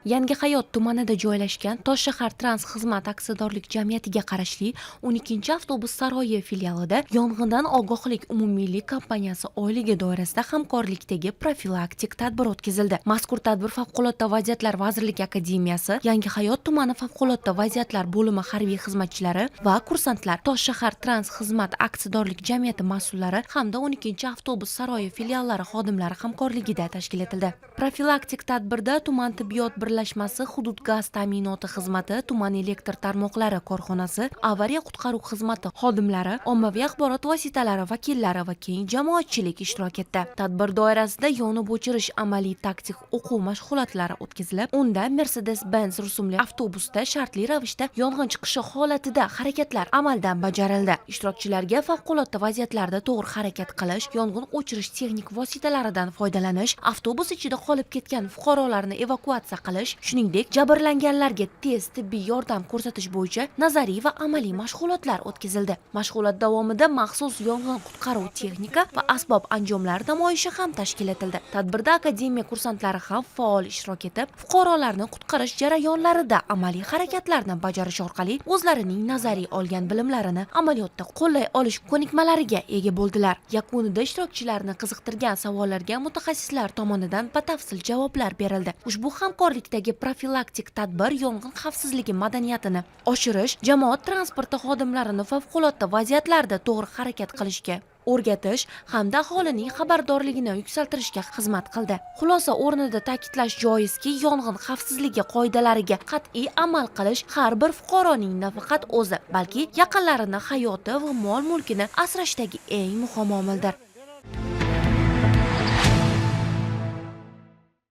Yangihayot tumanida joylashgan Toshshahar Trans Xizmat aksiyadorlik jamiyatiga qarashli 12 avtobus saroyi filialida yong'indan ogohlik umummilliy kampaniyasi oyligi doirasida hamkorlikdagi profilaktik tadbir o'tkazildi. Mazkur tadbir Favqulodda vaziyatlar vazirligi akademiyasi, Yangihayot tumani favqulodda vaziyatlar bo'limi harbiy xizmatchilari va kursantlar, Toshshahar Trans Xizmat aksiyadorlik jamiyati mas'ullari hamda 12 avtobus saroyi filiallari xodimlari hamkorligida tashkil etildi. Profilaktik tadbirda tuman tibbiyot birlashmasi, hudud gaz ta'minoti xizmati, tuman elektr tarmoqlari korxonasi, avariya qutqaruv xizmati xodimlari, ommaviy axborot vositalari vakillari va keng jamoatchilik ishtirok etdi. Tadbir doirasida yonib o'chirish amaliy taktik o'quv mashg'ulotlari o'tkazilib, unda Mercedes Benz rusumli avtobusda shartli ravishda yong'in chiqishi holatida harakatlar amaldan bajarildi. Ishtirokchilarga favqulodda vaziyatlarda to'g'ri harakat qilish, yong'in o'chirish texnik vositalaridan foydalanish, avtobus ichida qolib ketgan fuqarolarni evakuatsiya qilish, shuningdek, jabrlanganlarga tez tibbiy yordam ko'rsatish bo'yicha nazariy va amaliy mashg'ulotlar o'tkazildi. Mashg'ulot davomida maxsus yong'in qutqaruv texnika va asbob anjomlar namoyishi ham tashkil etildi. Tadbirda akademiya kursantlari ham faol ishtirok etib, fuqarolarni qutqarish jarayonlarida amaliy harakatlarni bajarish orqali o'zlarining nazariy olgan bilimlarini amaliyotda qo'llay olish ko'nikmalariga ega bo'ldilar. Yakunida ishtirokchilarni qiziqtirgan savollarga mutaxassislar tomonidan batafsil javoblar berildi. Ushbu hamkorlikdagi profilaktik tadbir yong'in xavfsizligi madaniyatini oshirish, jamoat transporti xodimlarini favqulodda vaziyatlarda to'g'ri harakat qilishga o'rgatish hamda aholining xabardorligini yuksaltirishga xizmat qildi. Xulosa o'rnida ta'kidlash joizki, yong'in xavfsizligi qoidalariga qat'iy amal qilish har bir fuqaroning nafaqat o'zi, balki yaqinlarini hayoti va mol mulkini asrashdagi eng muhim omildir.